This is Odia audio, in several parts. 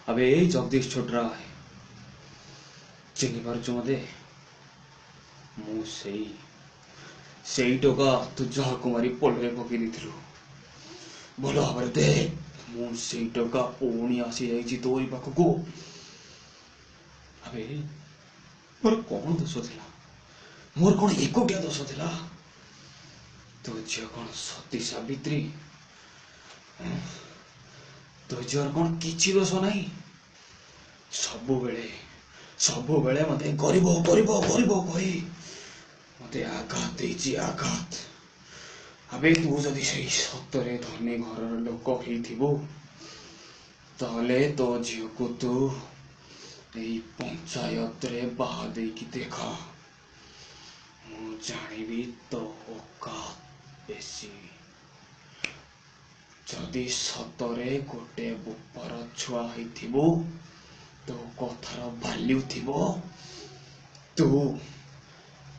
ଆବେ ଏଇ ଜଗଦୀଶ ଛୋଟରାୟ, ଚିହ୍ନି ପାରୁଛୁ ମତେ? ମୁଁ ସେଇ ଟୋକା ତୁ ଯାହାକୁ ମାରି ପୋଲରେ ପକେଇ ଦେଇଥିଲୁ। ଭଲ ଭାବରେ ଦେଖ, ମୁଁ ସେଇ ଟୋକା ପୁଣି ଆସିଯାଇଛି ତୋରି ପାଖକୁ। ଆବେ ମୋର କଣ ଦୋଷ ଥିଲା? ମୋର କଣ ଏକୁଟିଆ ଦୋଷ ଥିଲା? ତୋ ଝିଅ କଣ ସତୀ ସାବିତ୍ରୀ? ତୋ ଝିଅର କଣ କିଛି ଦୋଷ ନାହିଁ? ସବୁବେଳେ ସବୁବେଳେ ମତେ ଗରିବ ଗରିବ ଗରିବ କହି ମତେ ଆଘାତ ଦେଇଛି, ଆଘାତ। ଆବେ ତୁ ଯଦି ସେଇ ସତରେ ଧନୀ ଘରର ଲୋକ ହେଇଥିବୁ, ତାହେଲେ ତୋ ଝିଅକୁ ତୁ ଏଇ ପଞ୍ଚାୟତରେ ବାହା ଦେଇକି ଦେଖା। ମୁଁ ଜାଣିବି ତୋ ଔକାତ ବେଶୀ। ଯଦି ସତରେ ଗୋଟେ ବୋପାର ଛୁଆ ହେଇଥିବୁ, ତୋ କଥାର ଭାଲ୍ୟୁ ଥିବ, ତୁ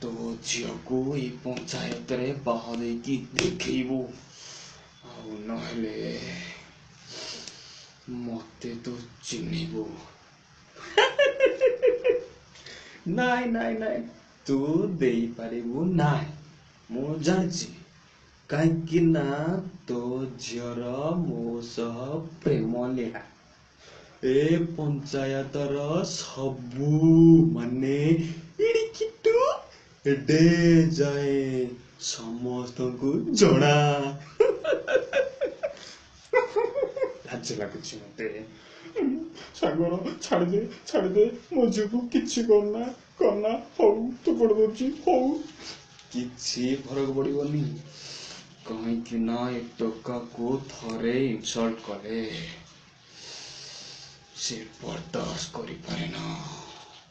ତୋ ଝିଅକୁ ଏଇ ପଞ୍ଚାୟତରେ ବାହା ଦେଇକି ଦେଖେଇବୁ। ଆଉ ନହେଲେ ମତେ ତୁ ଚିହ୍ନିବୁ। ନାଇଁ ନାଇଁ ନାଇଁ, ତୁ ଦେଇପାରିବୁ ନାଇଁ, ମୁଁ ଜାଣିଛି। କାହିଁକି ନା ତୋ ଝିଅର ମୋ ସହ ପ୍ରେମ ଲୀଳା ଏ ପଞ୍ଚାୟତର ସବୁ ମାନେ ଇଡ଼ିକିଟୁ ଏଡେ ଯାଏ ସମସ୍ତଙ୍କୁ ଜଣା। ଲାଜ ଲାଗୁଛି ମତେ। ସାଗର, ଛାଡ଼ିଦେ ଛାଡ଼ିଦେ, ମୋ ଝିଅକୁ କିଛି କରନା କରନା। ହଉ, ତୁ ଗୋଡ଼ ଧରୁଛି। ହଉ, କିଛି ଫରକ ପଡ଼ିବନି, କାହିଁକି ନା ଏ ଟୋକାକୁ ଥରେ ଇନସଲ୍ଟ କଲେ ସେ ବରଦାସ୍ତ କରିପାରିବ